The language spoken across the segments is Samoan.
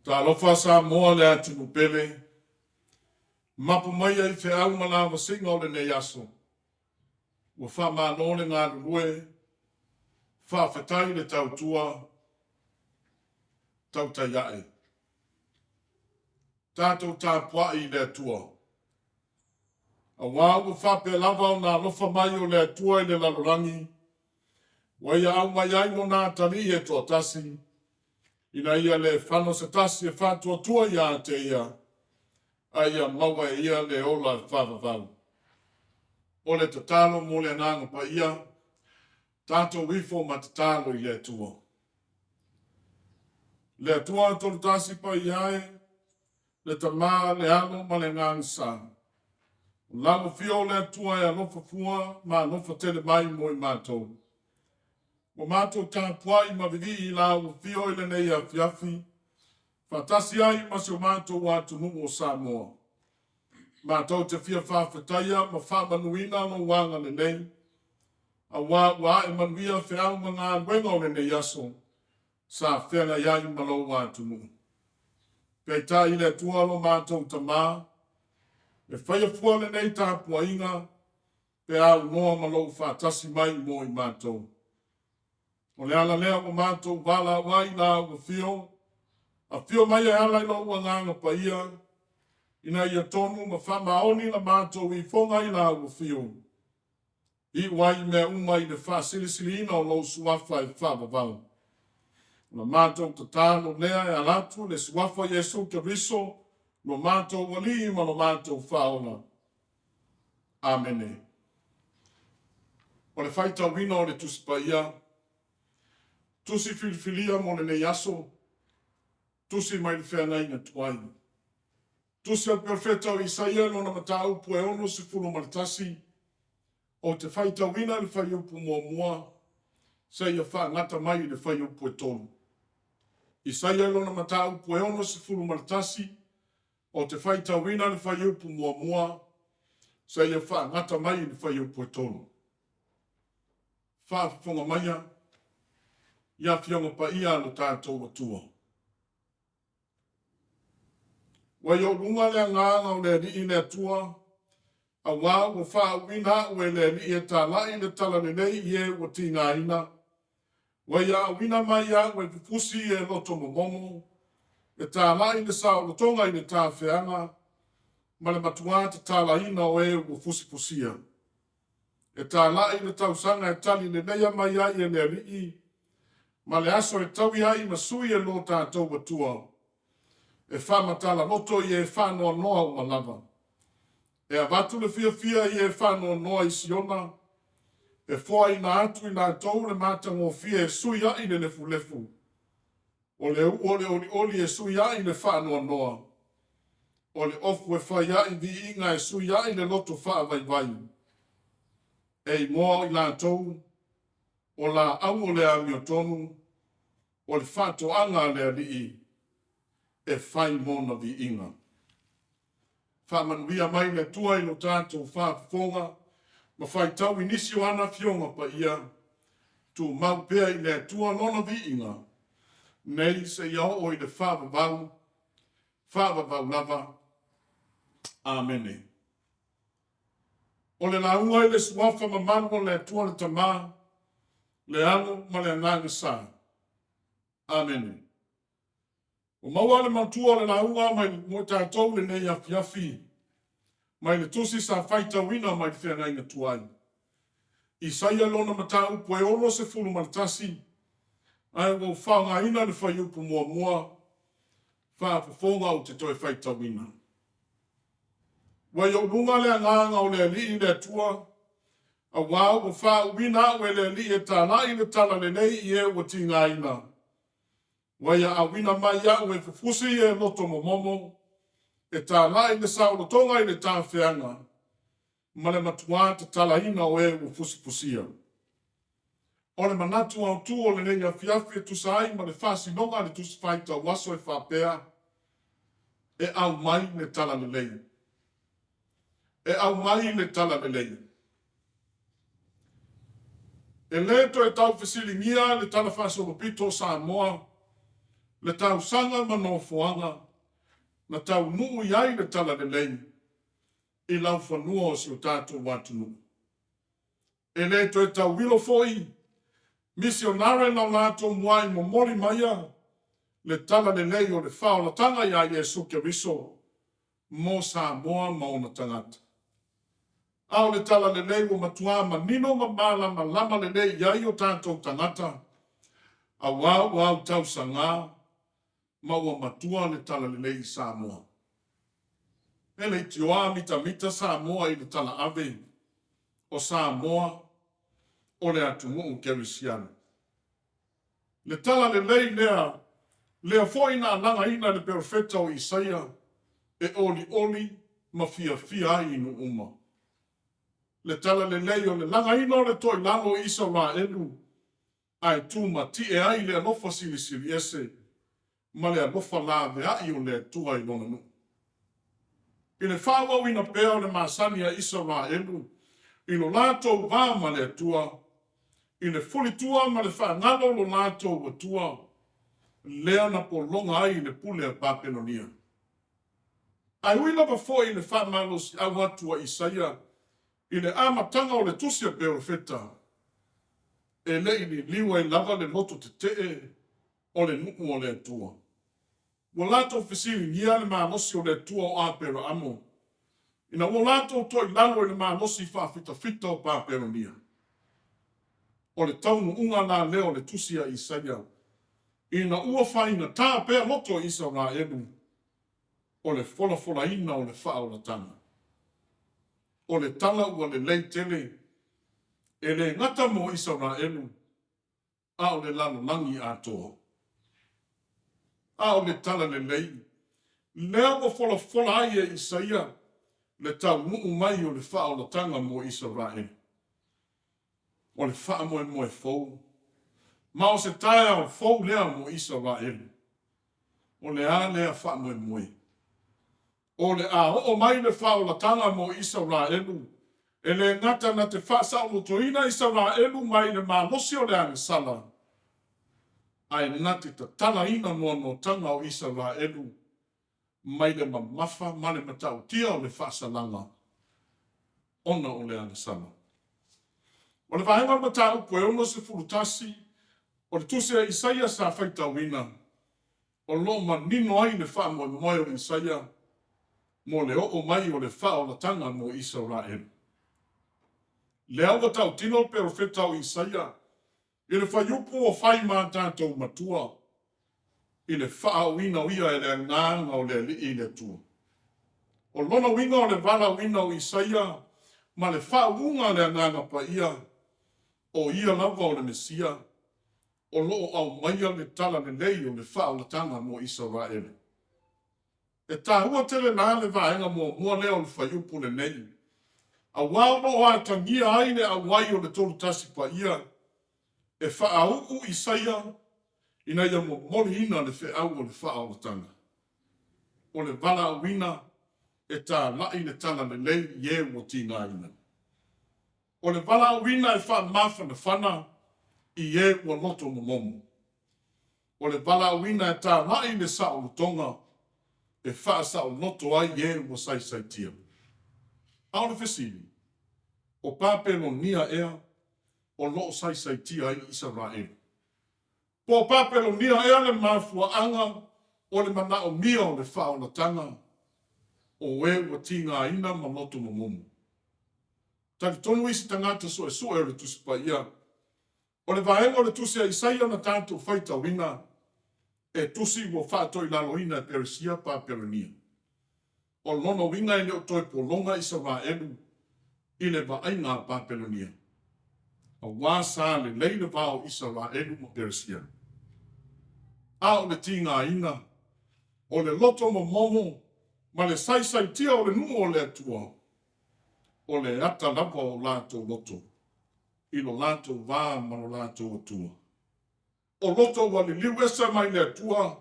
Talofa Samoa le atunuu pele, mapu maia i feau ma lavasiga o lenei aso. Ua faamalo le galulue, faafetai le tautua, tautai ae. Tatou tapuai i le Atua. Aua ua faapea lava ona alofa mai o le Atua i le lalolagi, ua ia aumai ai lona atalii e toatasi, ina ia le fano se tasi e faatuatua ia te ia, a ia maua e ia le ola faavavau. O le tatalo mo le Agaga Paia, tatou ifo ma tatalo i le Atua. Le Atua Tolutasi Paia e, le Tama, le Alo ma le Agaga Sa. O lau afio o le Atua e alofa fua ma alofa tele mai mo i matou. Ua matou tapuai ma vivii i lau afio i lenei afiafi, faatasi ai ma si o matou atunuu o Samoa. Matou te fia faafetaia ma faamanuina lou agalelei, aua ua ae manuia feau ma galuega o lenei aso, sa feagai ai ma lou atunuu. Peitai le Atua lo matou Tama, e faia fua lenei tapuaiga pe aunoa ma lou faatasi mai mo i matou. O le ala lea ua matou valaau ai i lau afio, afio mai e ala i lou Agaga Paia, ina ia tonu ma faamaoni la matou ifoga i lau afio. Iu ai mea uma i le faasilisiliina o lou suafa e faavavau. O la matou tatalo lea e ala atu le suafa o Iesu Keriso, lo matou Alii ma lo matou Faaola. Amene. O le faitauina o le Tusi Paia, Tusi filifilia mo lenei aso, Tusi mai le Feagaiga Tuai. Tusi a le Perofeta o Isaia lona mataupu e 61, ou te faitauina le fuaiupu muamua seia faagata mai i le fuaiupu e 3. Isaia lona mataupu e 61, ou te faitauina le fuaiupu muamua seia faagata mai i le fuaiupu e 3. Faafofoga maia i Afioga Paia a lo tatou Atua. Ua i ou luga le agaga o le Alii le Atua, aua ua faauuina au e le Alii e talai le talalelei i e ua tigaina. Ua ia auina mai au e pupusi i e loto momomo, e talai le saolotoga i le tafeaga, ma le matuā tatalaina o e ua fusifusia. E talai le tausaga e tali leleia mai ai e le Alii, ma le aso e taui ai ma sui e lo tatou Atua, e faamatala loto i e faanoanoa uma lava. E avatu le fiafia i e faanoanoa i Siona, e foaina atu i latou le matagofie e sui ai le lefulefu, o le uu o le olioli e sui ai le faanoanoa, o le ofu e fai ai viiga e sui ai le loto faavaivai. E igoa i latou o laau o le amiotonu, o le faatoaga a le Alii e fai mona viiga. Faamanuia mai le Atua i lo tatou faafofoga ma faitau i nisi o ana afioga paia, tumau pea i le Atua lona viiga, nei seia oo i le faavavau, faavavau lava. Amene. O le lauga i le suafa mamalu o le Atua le Tama, le Alo ma le Agaga Sa. Amene. Ua maua le matua o le lauga mai mo tatou lenei afiafi, mai le tusi sa faitauina mai le feagaiga tuai. Isaia lona mataupu e 61, ae ua ou faaaogaina le fuaiupu muamua, faafofoga ou te toe faitauina. Ua i ou luga le agaga o le Alii le Atua, aua ua faauuina au e le Alii e talai le talalelei i e ua tigaina. Ua ia auina mai au e fufusi e loto momomo, e talai le saolotoga i le tafeaga, ma le matuā tatalaina o e ua fusifusia. O le manatu autu o lenei afiafi e tusa ai ma le faasinoga a le Tusi Faitau Aso e faapea, e aumai le talalelei. E aumai le talalelei. E le toe tau fesiligia le talafaasolopito o Samoa. Le tausaga ma nofoaga na taunuu i ai le Talalelei i laufanua o si o tatou atunuu. E le toe tauilo foi misionare na o latou muai momoli maia le Talalelei o le faaolataga ia Iesu Keriso mo Samoa ma ona tagata. A o le Talalelei ua matua manino ma malamalama lelei i ai o tatou tagata, aua ua autausaga ma ua matua le Talalelei i Samoa. E leitioa mitamita Samoa i le talaave o Samoa o le atunuu kerisiano. Le Talalelei lea, lea foi na alagaina e le perofeta o Isaia e olioli ma fiafia ai i nuu uma. Le Talalelei o le lagaina o le toilalo o Isaraelu ae tumatie ai le alofa silisiliese ma le alofa laveai o le Atua i Lona nuu. I le faaauauina pea o le masani a Isaraelu i lo latou va ma le Atua, i le fulitua ma le faagalo o lo latou Atua, lea na pologa ai i le pule a Papelonia. Ae ui lava foi i le faamalosiau atu a Isaia i le amataga o le tusi a Perofeta, e le i liliu ai lava le loto tetee o le nuu o le Atua. Ua latou fesiligia le malosi o le Atua o Aperaamo, ina ua latou toilalo i le malosi faafitafita o Papelonia. O le taunuuga la lea o le tusi a Isaia, ina ua faigata pea loto o Isaraelu, o le folafolaina o le faaolataga. O le tala ua lelei tele, e le gata mo Isaraelu, a o le lalolagi atoa. A o le tala lelei, lea ua folafola ai e Isaia le taunuu mai o le faaolataga mo Isaraelu. O le faamoemoe fou, ma o se taeao fou lea mo Isaraelu. O le a lea faamoemoe? O le a oo mai le faaolataga mo Isaraelu, e le gata na te faasaolotoina Isaraelu mai le malosi o le agasala, ae na te tatalaina noanoataga o Isaraelu mai le mamafa ma le matautia o le faasalaga ona o le agasala. O le vaega o le mataupu e 61 o le tusi a Isaia sa faitauina, o lo o manino ai le faamoemoe o Isaia mo le oo mai o le faaolataga mo Isaraelu. Lea ua tautino le perofeta o Isaia i le fuaiupu ua fai ma a tatou matua i le faaauina o ia e le Agaga o le Alii le Atua. O lona uiga o le valaauina o Isaia ma le faauuga a le Agaga Paia, o ia lava o le Mesia o lo o aumaia le talalelei o le faaolataga mo Isaraelu. E taua tele la le vaega muamua lea o le fuaiupu lenei, aua o lo o atagia ai le auai o le Tolutasi Paia e faauu Isaia ina ia momoliina le feau o le faaolataga. O le valaauina e talai le talalelei i e ua tigaina. O le valaauina e faamafanafana i e ua loto momomo. O le valaauina e talai le saolotoga e faasaoloto ai e ua saisaitia. A o le fesili, o Papelonia ea o lo o saisaitia ai Isaraelu? Po o Papelonia ea le mafuaaga o le manaomia o le faaolataga o e ua tigaina ma loto momomo? Talitonu isi tagata suesue o le Tusi Paia, o le vaega o le tusi a Isaia na tatou faitauina, e tusi ua faatoilaloina e Peresia Papelonia. O lona uiga e le o toe pologa Isaraelu i le vaaiga a Papelonia, aua sa lelei le va o Isaraelu ma Peresia. A o le tigaina, o le loto momomo ma le saisaitia o le nuu o le Atua, o le ata lava o latou loto i lo latou va ma lo latou Atua. O loto ua liliu ese mai le Atua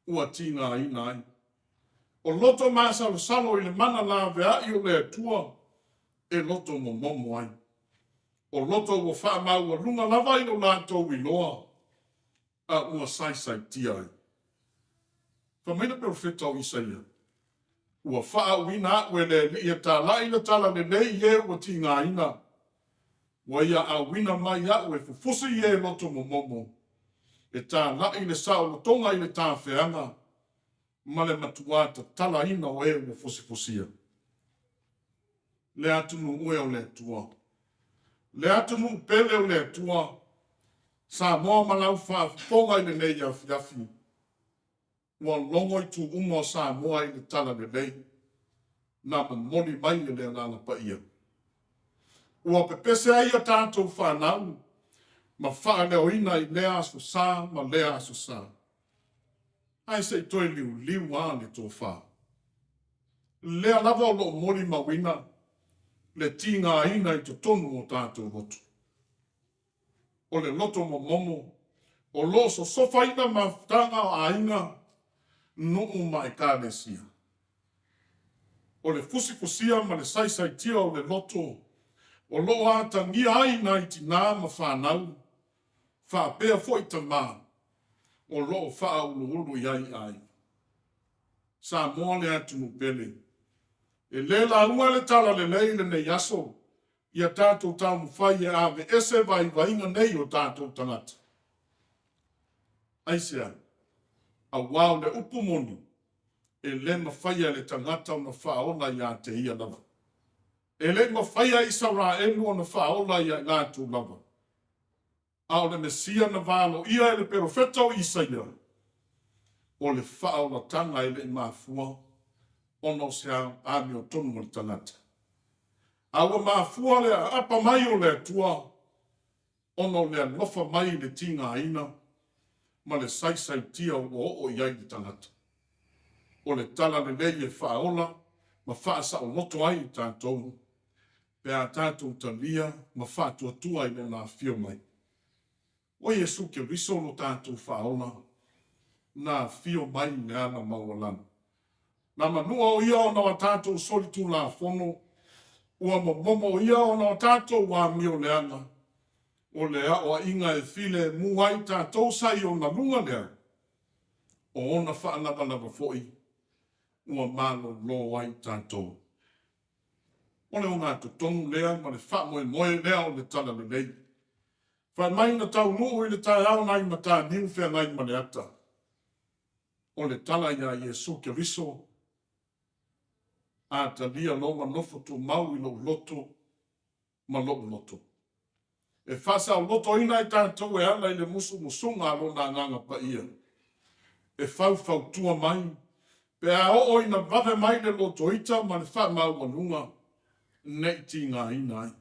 ua tigaina ai. O loto masalosalo i le mana laveai o le Atua e loto momomo ai. O loto ua faamaualuga lava i lo latou iloa a ua saisaitia ai. Fai mai le perofeta o Isaia, Ua faaauina a'u e le Alii e tala'i le talalelei i e ua tigaina, ua Ia auina mai a'u e fufusi i e loto momomo, e tala'i le saolotoga i le tafeaga ma le matuā tatalaina o e ua fusifusia. Le atunuu e o le Atua, le atunuu pele o le Atua, Samoa ma lau faafofoga i lenei afiafi, ua logo itu uma o Samoa i le talalelei na momoli mai e le Agaga Paia. Ua pepese ai a tatou fanau ma faaleoina i lea Aso Sa ma lea Aso Sa. Ae se i toe liuliu lava le tofa. Lea lava o lo o molimauina le tigaina i totonu o tatou loto. O le loto momomo o lo o sosofaina mafutaga o aiga, nuu ma ekalesia. O le fusifusia ma le saisaitia o le loto o lo o atagia ai nai tinã ma fanau faapea foi tama o lo o faauluulu i ai aiga. Samoa le atunuu pele, e le lauga le talalelei i lenei aso, ia tatou taumafai e aveese vaivaiga nei o tatou tagata. Aisea? Aua o le upu moni, e le mafaia e le tagata ona faaola ia te ia lava. E le i mafaia e Isaraelu ona faaola ia i latou lava. A o le Mesia na valoia e le perofeta o Isaia, o le faaolataga e le i mafua ona o se amiotonu a le tagata, a ua mafua le aapa mai o le Atua ona o le alofa mai i le tigaina ma le saisaitia ua oo i ai le tagata. O le talalelei e faaola ma faasaoloto ai i tatou pe a tatou talia ma faatuatua i Lona afio mai. O Iesu Keriso lo tatou Faaola, na afio mai i le ala maualalo. Na manua o Ia ona o a tatou solitulafono, ua momomo o Ia ona o tatou amio leaga, o le aoaiga e filemu ai tatou sa i ona luga lea, o ona faalavalava foi ua malolo ai tatou. O le ogatotonu lea ma le faamoemoe lea o le Talalelei. Fai mai na taunuu i le taeao nai Mataniu Feagaimaleata. O le tala ia Iesu Keriso, a talia loa ma nofo tumau i lou loto ma lou loto. E faasaolotoina ai tatou e ala i le musumusuga a Lona Agaga Paia e faufautua mai pe a oo ina vave mai le lotoita ma le faamaualuga ne i tigaina ai.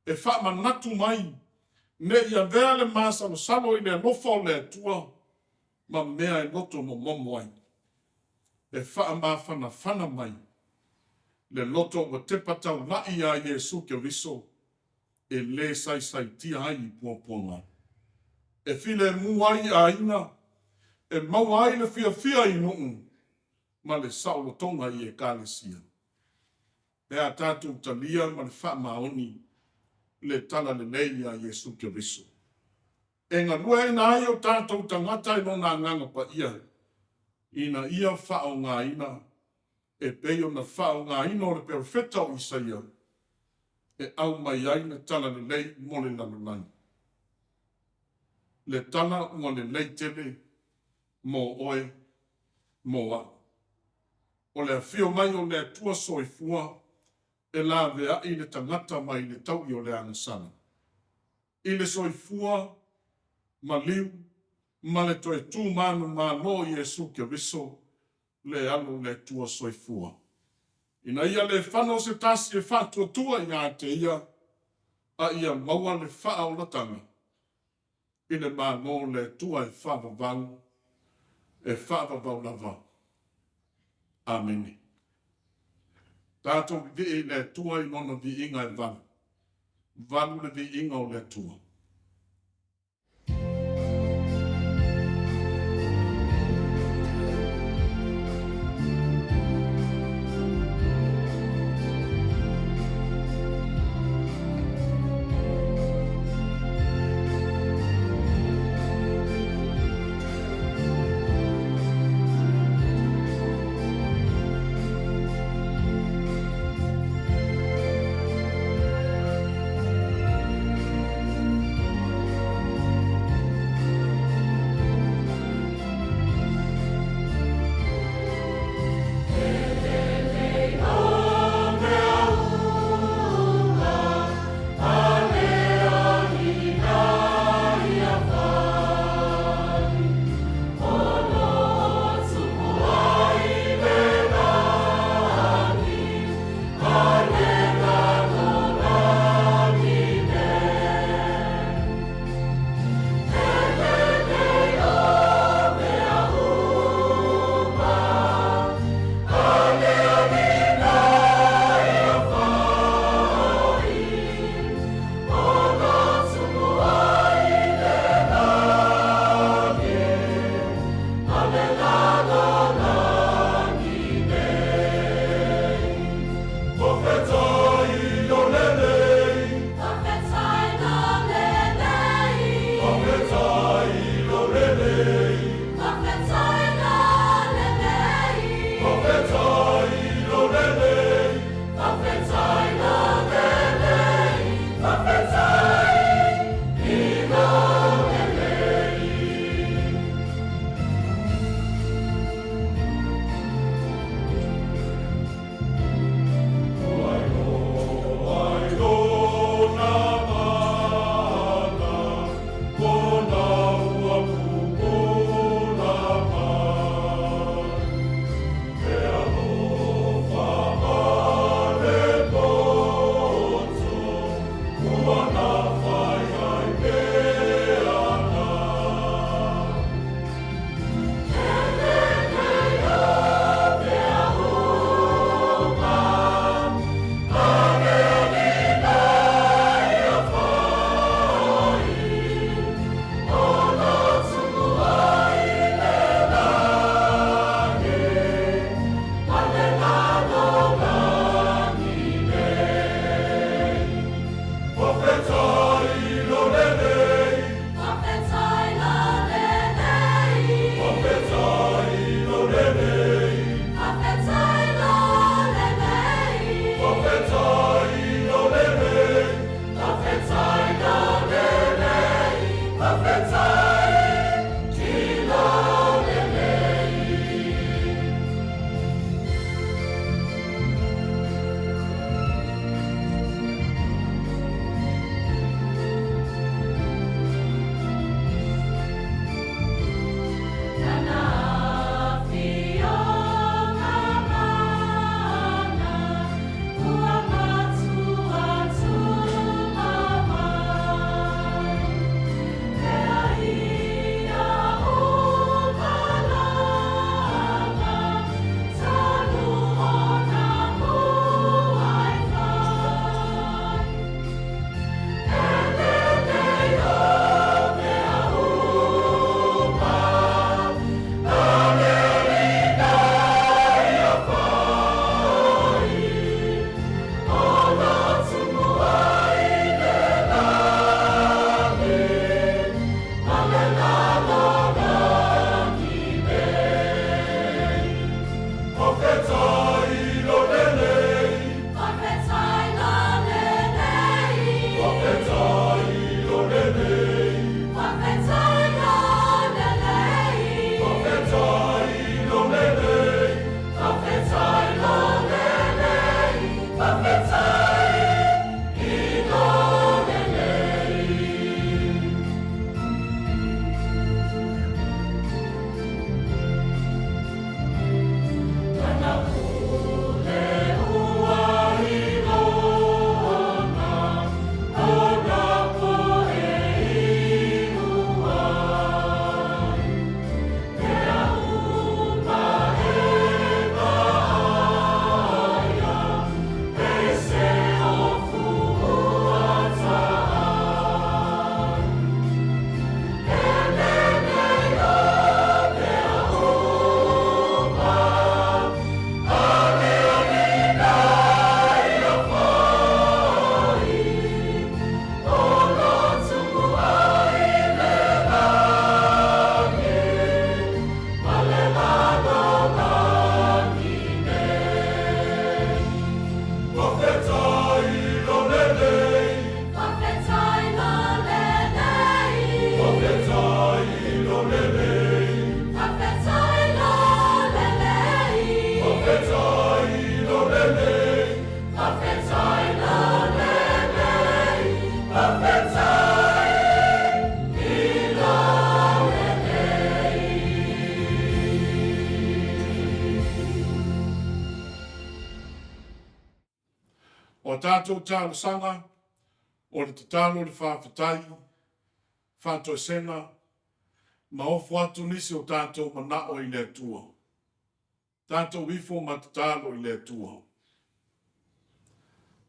E faamanatu mai ne i avea le masalosalo i le alofa o le Atua ma mea e loto momomo ai. E faamafanafana mai le loto ua tepa taulai ia Iesu Keriso e le saisaitia ai i puapuaga, e filemu ai i aiga, e maua ai le fiafia i nuu ma le saolotoga i ekalesia. Pe a tatou talia ma le faamaoni le talalelei ia Iesu Keriso, e galueaiina ai o tatou tagata e Lona Agaga Paia, ina ia faaaogaina e pei ona faaaogaina o le perofeta o Isaia e aumai ai le talalelei mo le lalolagi. Le tala ua lelei tele mo oe mo a'u. O le afio mai o le Atua Soifua e laveai le tagata mai le taui o le agasala i le soifua maliu ma le toe tu manumalo o Iesu Keriso, le Alo o le Atua Soifua, ina ia le fano se tasi e faatuatua ia te ia, a ia maua le faaolataga i le Malo o le Atua e faavavau, e faavavau lava. Amene. Tatou vivii i le Atua i Lona viiga e valu, valu le viiga o le Atua. tatou talosaga, o le tatalo, le faafetai, faatoesega, ma ofo atu nisi o tatou manao i le Atua. Tatou ifo ma tatalo i le Atua.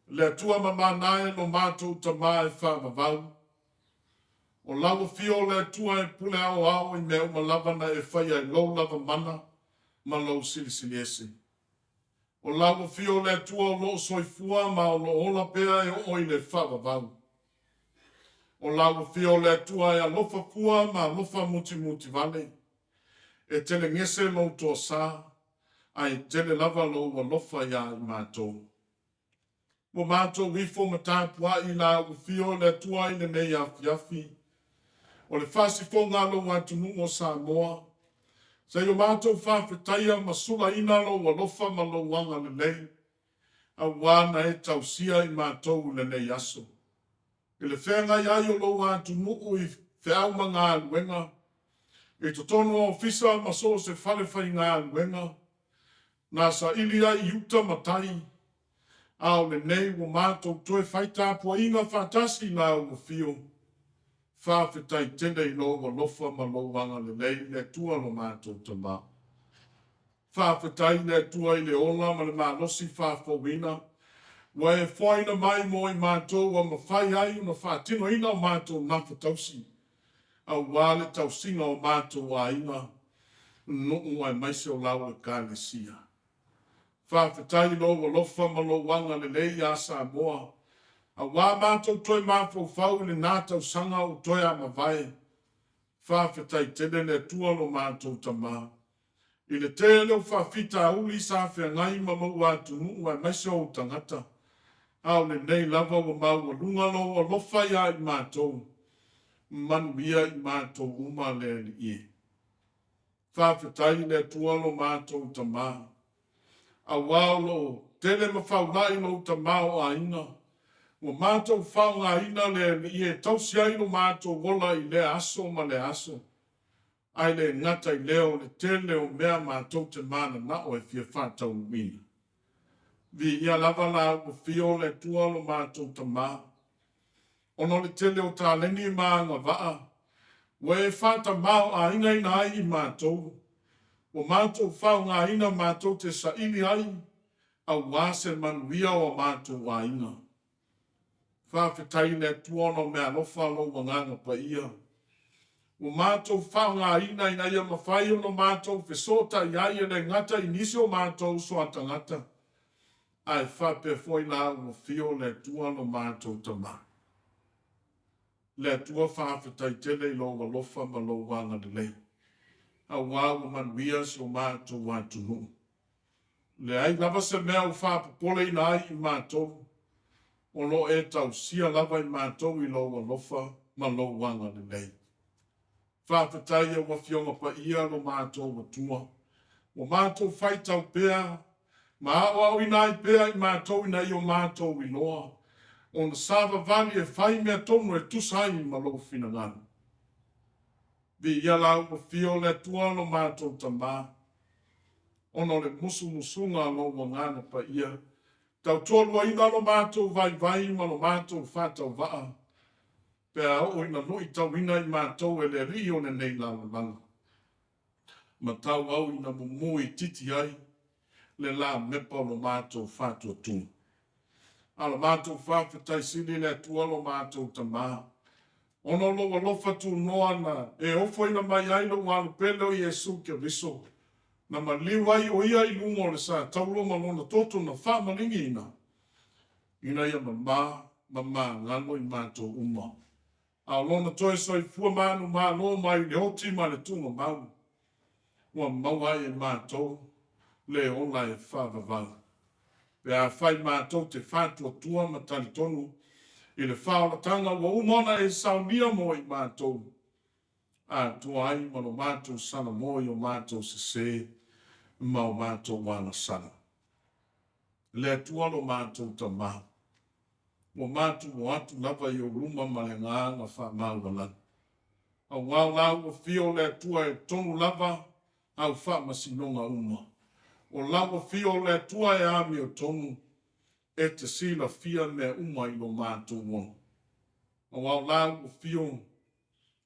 Le Atua mamana e lo matou Tama e faavavau, o lau afio o le Atua e pule aoao i mea uma lava na e faia i lou lava mana ma lou silisiliese. O lau afio o le Atua o loo soifua ma o loo ola pea e oo i le faavavau. O lau afio o le Atua e alofa fua ma alofa mutimutivale, e telegese lou toasa, ae tele lava lou alofa iā i matou. Ua matou ifo ma tapuai i lau afio le Atua i lenei afiafi, o le faasifoga a lou atunuu o Samoa, seia o matou faafetaia ma sulaina lou alofa ma lou agalelei, auā na e tausia i matou i lenei aso. I le feagai ai o lou atunuu i feau ma galuega, i totonu o ofisa ma so o se fale faigaluega, na saili ai i uta ma tai, a o lenei ua matou toe fai tapuaiga faatasi i lau afio. Faafetai tele i lou alofa ma lou agalelei, le Atua lo matou Tama. Faafetai le Atua i le ola ma le malosi faafouina ua e foaina mai mo i matou ua mafai ai ona faatinoina o matou gafatausi, auā le tausiga o matou aiga, nuu aemaise o lau Ekalesia. Faafetai i lou alofa ma lou agalelei iā Samoa, auā matou toe mafaufau i lenā tausaga ua toe amavae. Faafetai tele le Atua lo matou Tama, i le tele o faafitauli sa feagai ma lou atunuu aemaise ou tagata, a o lenei lava ua maualuga lou alofa iā i matou, manuia i matou uma le Alii e. Faafetai i le Atua lo matou Tama, auā o loo tele ma faulai lou tamaoaiga, ua matou faaaogaina le Alii e tausi ai lo matou ola i lea aso ma lea aso, ae le gata i lea o le tele o mea matou te mananao e fia faataunuuina. Viia lava lau afio le Atua lo matou Tama, ona o le tele o taleni ma agavaa ua e faatamaoaigaina ai i matou, ua matou faaaogaina matou te saili ai auā se manuia o a matou aiga. Faafetai i le Atua ona o meaalofa a lou Agaga Paia ua matou faaaogaina ina ia mafai ona matou fesootai ai e le gata i nisi o matou uso a tagata, ae faapea foi lau afio le Atua lo matou Tama. Le Atua faafetai tele i lou alofa ma lou agalelei, auā ua manuia si o matou atunuu. Leai lava se mea ua faapopoleina ai i matou, o lo o e tausia lava i matou i lou alofa ma lou agalelei. Faafetai i au Afioga Paia lo matou Atua, ua matou faitau pea ma aoaoina ai pea i matou ina ia o matou iloa ona savavali e fai mea tonu e tusa ai ma lou finagalo. Viia lau afio le Atua lo matou Tama, ona o le musumusuga a lou Agaga Paia, tautoaluaina lo matou vaivai ma lo matou faatauvaa, pe a oo ina luitauina i matou e le alii o lenei lalolagi, ma tauau ina mumu itiiti ai le lamepa o lo matou faatuatua. A o le matou faafetai sili i le Atua lo matou Tama, ona o lou alofa tunoa na e ofoina mai ai lou Alo pele o Iesu Keriso, na maliu ai o ia i luga o le satauro ma lona toto na faamaligiina, ina ia mamā ma magalo i matou uma, a o lona toe soifua manumalo mai le oti ma le tuugamau, ua maua ai e matou le ola e faavavau, pe afai matou te faatuatua ma talitonu i le faaolataga ua uma ona e saunia mo i matou, atoa ai ma lo matou salamo i o matou sesē ma o matou agasala. Le Atua lo matou Tama, ua matou o atu lava i ou luma ma le agaga faamaualalo, auā o lau afio o le Atua e tonu lava au faamasinoga uma. O lau afio o le Atua e amiotonu. E te silafia mea uma i lo matou ola. Aua o lau afio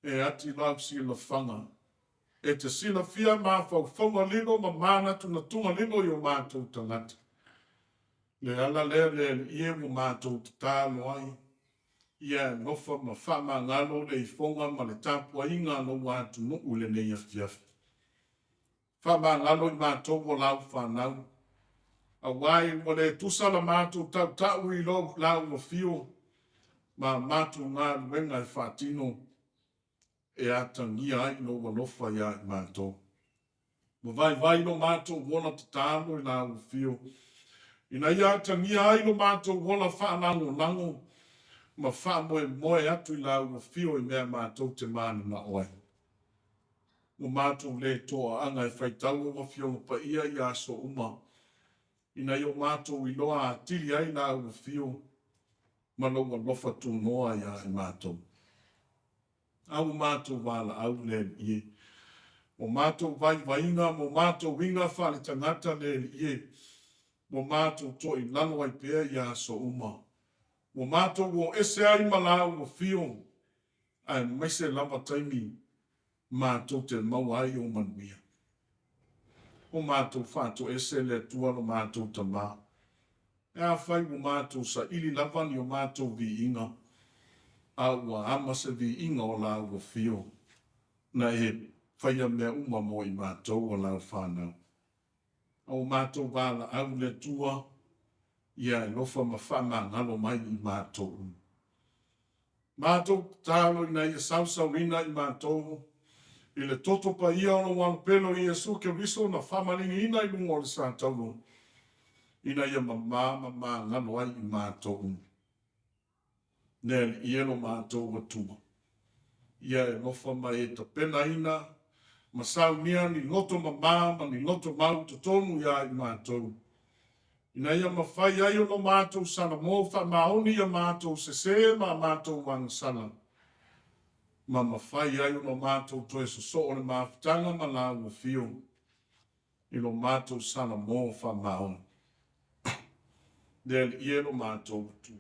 e ati lau silafaga. E te silafia mafaufauga lilo ma manatunatuga lilo i o matou tagata. Le ala lea le Alii e ua matou tatalo ai, ia e alofa ma faamagalo le ifoga ma le tapuaiga a lou atunuu i lenei afiafi. Faamagalo i matou o lau fanau, aua ua le tusa la matou tautau i lou lau afio ma matou galuega e faatino e atagia ai lou alofa ia i matou. Ua vaivai lo matou ola tatalo i lau afio, ina ia atagia ai lo matou ola faalagolago ma faamoemoe atu i lau afio i mea matou te mananao ai. Ua matou le toaaga e faitau ou Afioga Paia i aso uma, ina ia o matou iloa atili ai lau afio ma lou alofa tunoa ia i matou. A ua matou valaau le Alii e, ua matou vaivaiga ma o matou uiga faaletagata le Alii e, ua matou toilalo ai pea i aso uma. Ua matou o ese ai ma lau afio, aemaise lava taimi matou te maua ai ou manuia. Ua matou faatoese le Atua lo matou Tama. E afai ua matou saili lava ni o matou viiga, a ua ama se viiga o lau afio, na e faia mea uma mo i matou o lau fanau. A ua matou valaau le Atua, ia e alofa ma faamagalo mai i matou uma. Matou tatalo ina ia sausauina i matou i le toto paia o lou Alo pele o Iesu Keriso na faamaliliina i luga o le satauro, ina ia mama ma magalo ai i matou uma. Le Alii e lo matou Atua, ia e alofa ma e tapenaina ma saunia ni loto mama ma ni loto mau i totonu ia i matou, ina ia mafai ai ona matou salamo faamaoni ia matou sese ma matou agasala, ma mafai ai ona matou toe sosoo le mafutaga ma lau afio i lo matou salamo faamaoni. Le Alii e lo matou Atua,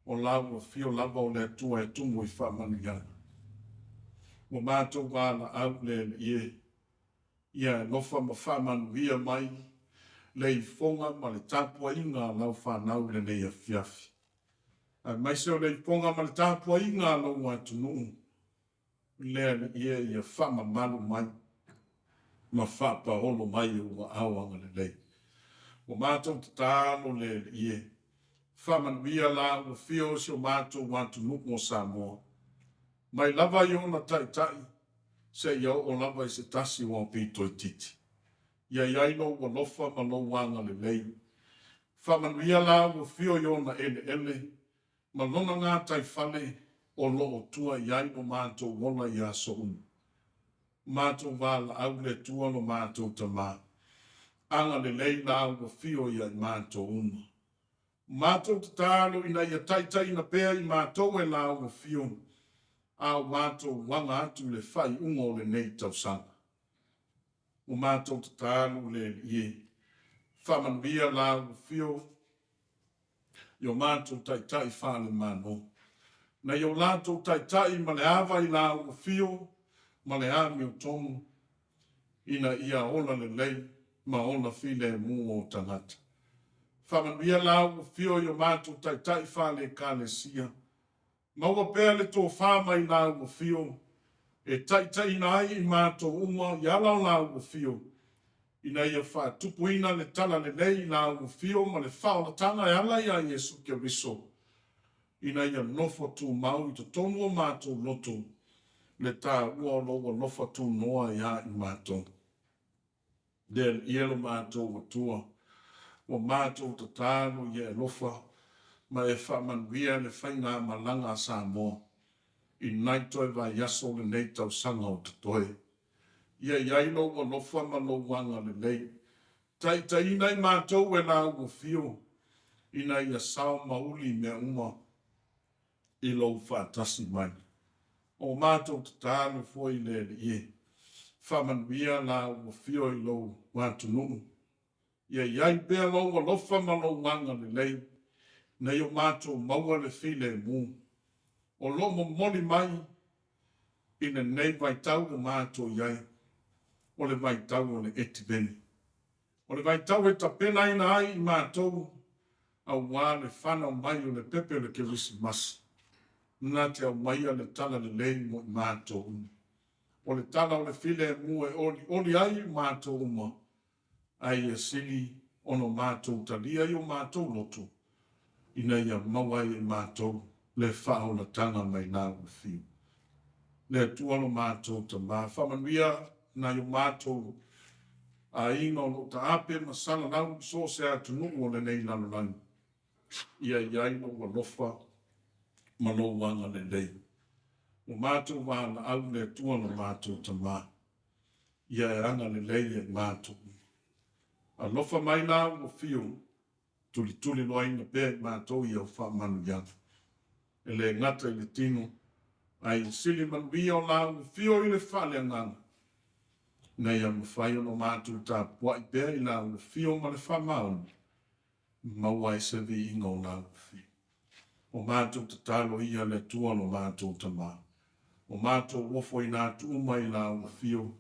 o lau afio lava o le Atua e tumu i faamanuiaga. Ua matou valaau le Alii e, ia e alofa ma faamanuia mai le ifoga ma le tapuaiga a lau fanau i lenei afiafi, aemaise o le ifoga ma le tapuaiga a lou atunuu. Le Alii e, ia faamamalu mai ma faapaolo mai i ou aao agalelei. Ua matou tatalo le Alii e, faamanuia lau afio o si o matou atunuu o Samoa, mai lava i ona taitai seia oo lava i se tasi o aupito itiiti. Ia i ai lou alofa ma lou agalelei. Faamanuia lau afio i ona eleele ma lona gataifale o lo o tua i ai lo matou ola i aso uma. Matou valaau le Atua lo matou Tama. Agalelei lau afio ia i matou uma. Matou tatalo ina ia taitaiina pea i matou e lau afio, a o matou aga atu i le faaiuga o lenei tausaga. Ua matou tatalo le Alii e, faamanuia lau afio i o matou taitai faale-Malo, na ia o latou taitai ma le ava i lau afio ma le amiotonu, ina ia ola lelei ma ola filemu o tagata. Faamanuia lau afio i o matou taitai faale-Ekalesia, maua pea le tofa mai lau afio e taitaiina ai i matou uma i ala o lau afio, ina ia faatupuina le talalelei i lau afio ma le faaolataga e ala ia Iesu Keriso, ina ia nofo tumau i totonu o matou loto le taua o lou alofa tunoa ia i matou. Le Alii e lo matou Atua, ua matou tatalo ia e alofa ma e faamanuia le faigamalaga a Samoa i nai toe vaiaso o lenei tausaga o totoe. Ia i ai lou alofa ma lou agalelei. Taitaiina i matou e lau afio, ina ia sao ma uli mea uma i lou faatasi mai. O matou tatalo foi le Alii e, faamanuia lau afio i lou atunuu. Ia i ai pea lou alofa ma lou agalelei ina ia o matou maua le filemu o lo o momoli mai i lenei vaitau ua matou i ai, o le vaitau o le Etiveni. O le vaitau e tapenaina ai i matou aua le fanau mai o le pepe o le Kerisimasi, na te aumaia le talalelei mo i matou uma. O le tala o le filemu e olioli ai i matou uma, ae ia sili ona matou talia i o matou loto, ina ia maua ai e matou le faaolataga mai lau Afio. Le Atua lo matou Tama, faamanuia nai o matou aiga o lo o taape ma salalau i so o se atunuu o lenei lalolagi. Ia i ai lou alofa ma lou agalelei. Ua matou valaau i le Atua lo matou Tama, ia e agalelei ia i matou uma. Alofa mai lau Afio, tulituliloaina pea i matou i au faamanuiaga. E le gata i le tino, ae ia sili manuia o lau Afio i le faaleagaga, ina ia mafai ona matou tapuai pea i lau Afio ma le faamaoni, maua ai se viiga o lau Afio. O matou tatalo ia le Atua lo matou Tama, ua matou ofoina atu uma i lau Afio,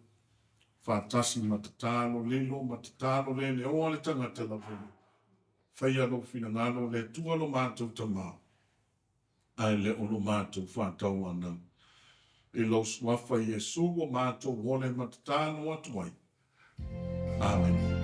faatasi ma tatalo lilo ma tatalo le leoa le tagata lautele. Faia lou finagalo le Atua lo matou Tama, ae le o lo matou faatauanau. I lou Suafa Iesu ua matou ole ma tatalo atu ai. Amene.